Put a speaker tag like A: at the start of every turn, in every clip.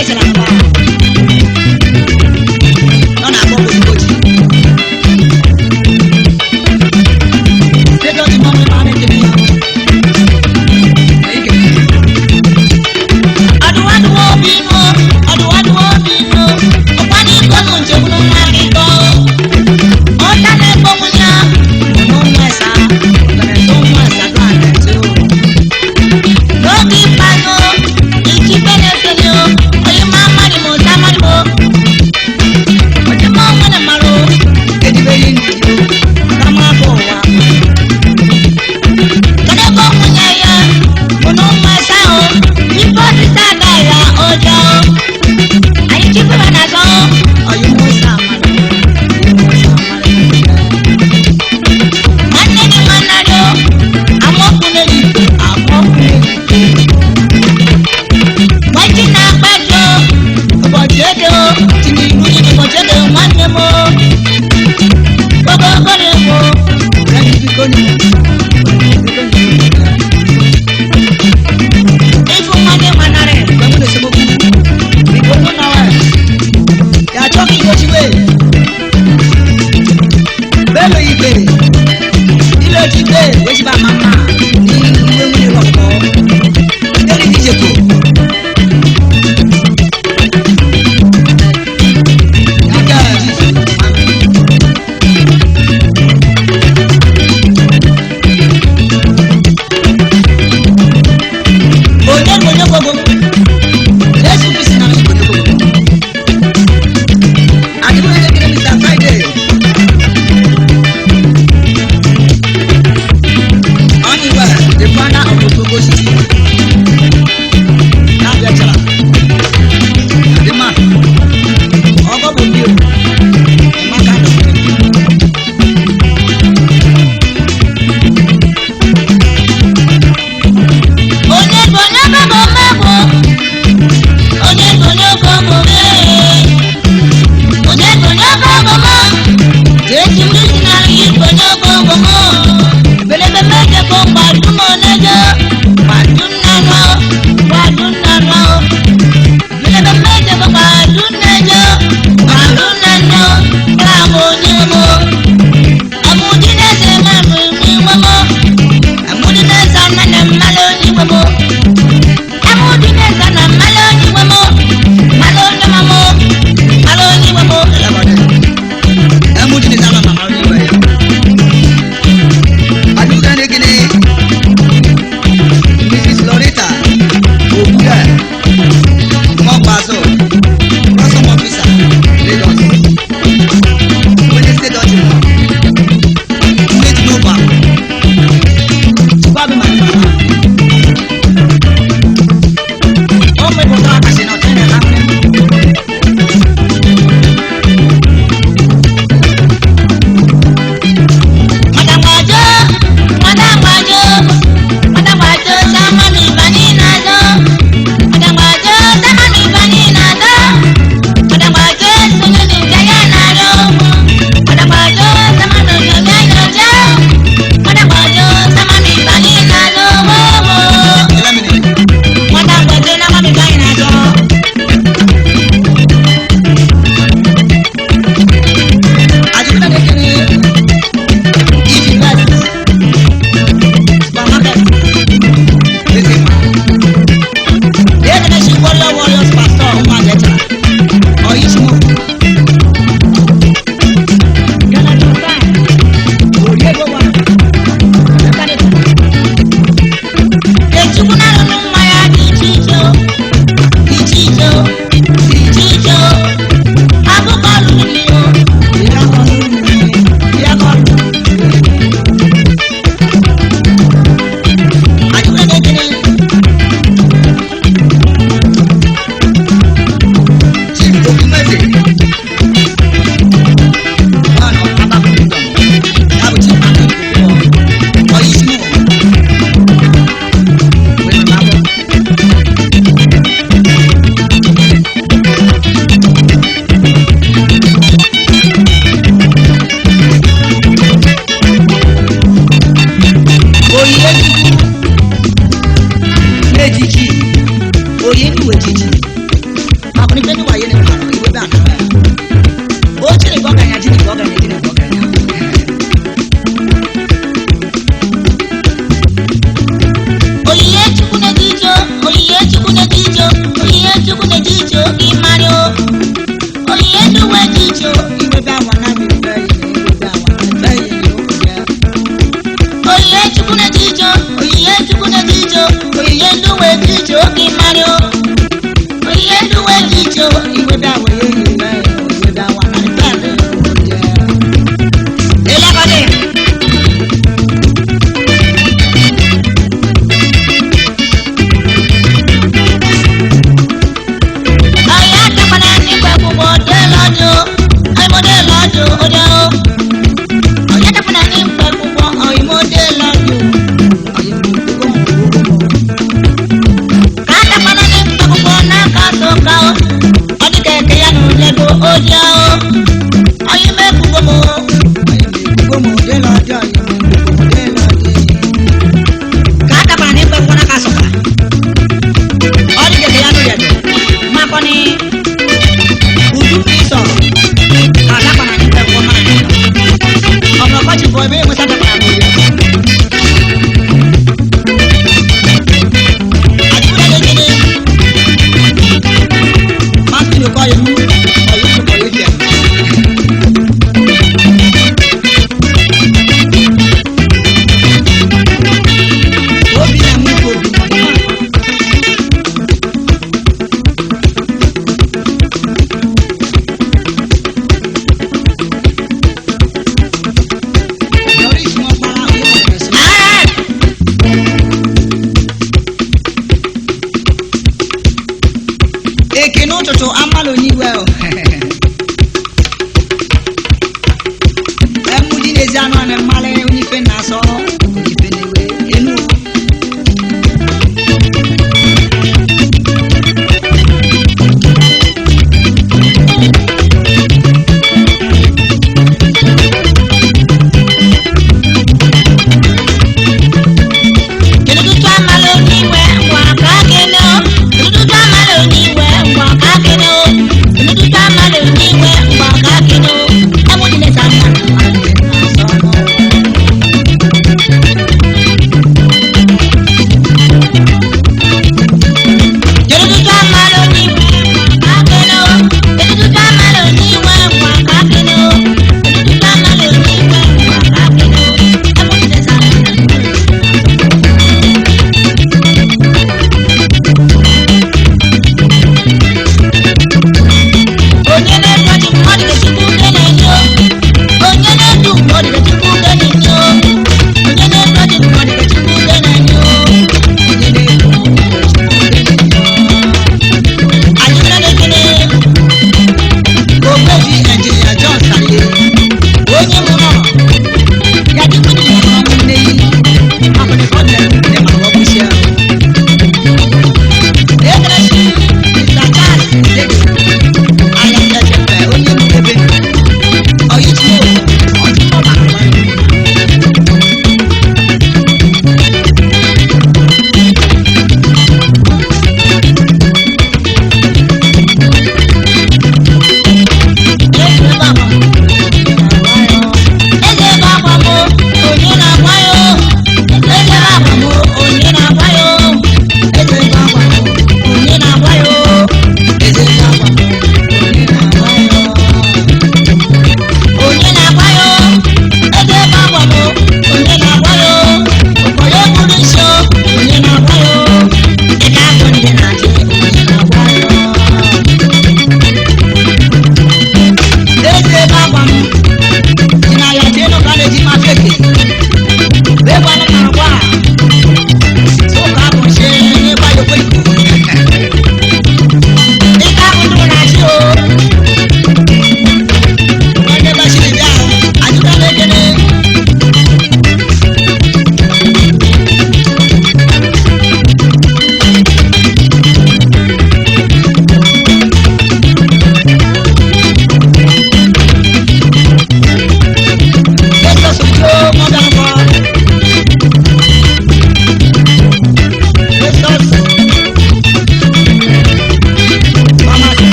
A: echere akpa nọ na-akpọ oji. Ego ji mmanụ ebe a na-ekele ya. Ọdụwadụwa obi nụ, ọdụwadụwa obi nụ, ụkwanụ iko nụ njem nwa akịkọ. Ọta na-ekpo nwunye, ụnụ nwa esa, ọgaranya nwa esa dụ ala too. N'oge ikpeazụ, ichike na-esonye onye ma mmadụ. Iwe bịa wee enyi mee iwe bịa wa na ife Elakọdị. Ọya takwana n'igwe akwụkwọ dee lọjụ, ọyịmọdé lọjụ ọdẹ o. Ọya takwana n'igwe akwụkwọ ọyịmọdé lọjụ, ọyịmọdé. Ka takwana n'igwe akwụkwọ n'aka sọka o, ọ dị ka eke ya n'ụlọ oje o. Ọyịmọ ekwugo m o, ọyịmọ ekwugo m ode lọjụ, ọyịmọ ekwugo m ode lọjụ. Ka takwana n'igwe akwụkwọ n'aka sọka, ọ dị ka eke ya n'ụlọ makɔni udu fi sɔrɔ k'a la kɔnɔ ni fɛn fɔ mana ɔmɔ kɔti bɔ i bɛ musa tɛ kɔnɔ bolo a ti kúrò lé kéde má fi lè kọ́ yẹn mú ọ̀yẹ́ tó kọ̀ yé tiẹ̀. Obi na mú kó bí wọ́n ní wọ́n. Ekene ụtụtụ amalụ n'igwe o. Emu dị n'ezi anụ anụ mmalị onye ife na-asọ onye ife na-ewe enu o. Kedutu amalụ n'igwe ngwa ka kene o. Kedutu amalụ n'igwe ngwa ka kene o. Kedutu amalụ n'igwe ngwa ka kene o. Emu dị n'ezi anụ anụ mmalị onye ife na-asọ.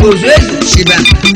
A: Ozu ezu shiba.